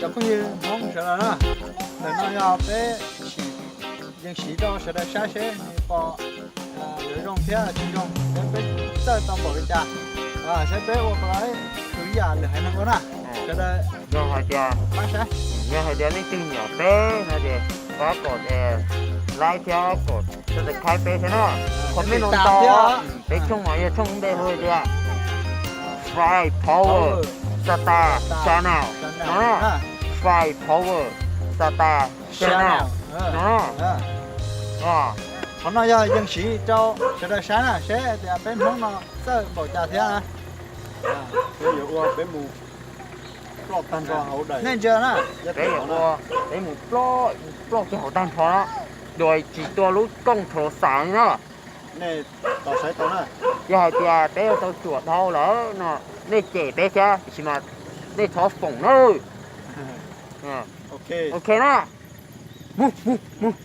Cov phooj ywg Hmoob sawv daws na, ntawm no yog peb sim yees siv rau sawv daws saib seb nws pom yuav zoo thiab tsis zoo, peb txawj tau npaum li cas, saib peb ua tau ib yam lwm haiv neeg ua na. Sawv daws yog hais tias, yog hais tias leej twg nyiam peb no ces pab kom like thiab kom subscribe peb thiab na. Comment no ntau, peb tshooj mas yog tshooj npe hu tias Fly Power Sata Channel no, Fly Power Sata Channel no. Qhov no yog yees siv rau sawv daws saib na, seb tias peb Hmoob no txawj npaum cas thiab. Peb yuav ua peb mus ploj tag nrho hauv daim, nej ntsia na, peb yuav ua peb mus ploj, ploj kiag hauv tag nrho na, dua tsis tua lub kooj thos xais na. Nej tos saib tau na. Yog hais tias peb yuav tau tsuam dhau lawm no, nej cem peb thiab, tiam sis mas nej thov foom na. Ok na. Mus, mus, mus.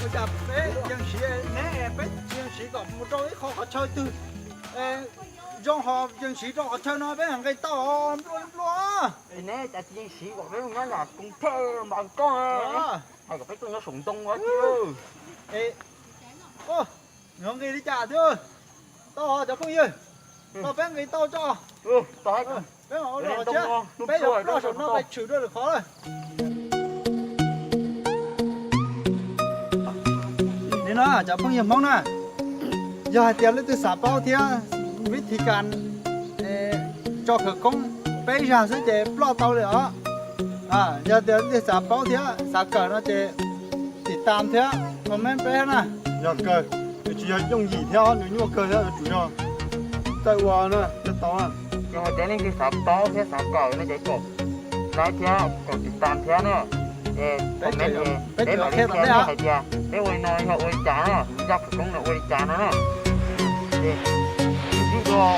Ua cas peb yees siv ne, peb tsis yees siv kom mus rau ib qho qhov chaw twg zoo ho yees siv rau qhov chaw no peb nqis tau nplua nplua. Neb cas tsis yees siv kom peb mus nyob nram Koos Thej Npas Koj, hais kom peb tuaj nyob saum ntoo. Nws nqis li cas thiab? Tau cov phooj ywg, tau peb nqis tau tso. Peb ua dua qhov tshiab, peb yuav ploj saum no peb tshwm dua lwm qhov lawm. Li no cov phooj ywg Hmoob na, yog hais tias leej twg xav paub thiab vib thi kas tso khawv koob peb zag xwb ces ploj tau li os. Yog tias leej twg xav paub thiab xav kawm no ces tim tas thiab comment peb na. Yog kawg, nws tsis yog yooj yim thiab, nws nyuaj kawg thiab, yuav tsum yog txawj ua na thiaj tau na. Yog hais tias leej twg xav paub thiab xav kawm no ces kom like thiab kom tim tas thiab na. Peb mam li qhia hais tias peb ua li no yog ua li cas na, zaj khawv koob no ua li cas no na. Ces sib ntsib dua.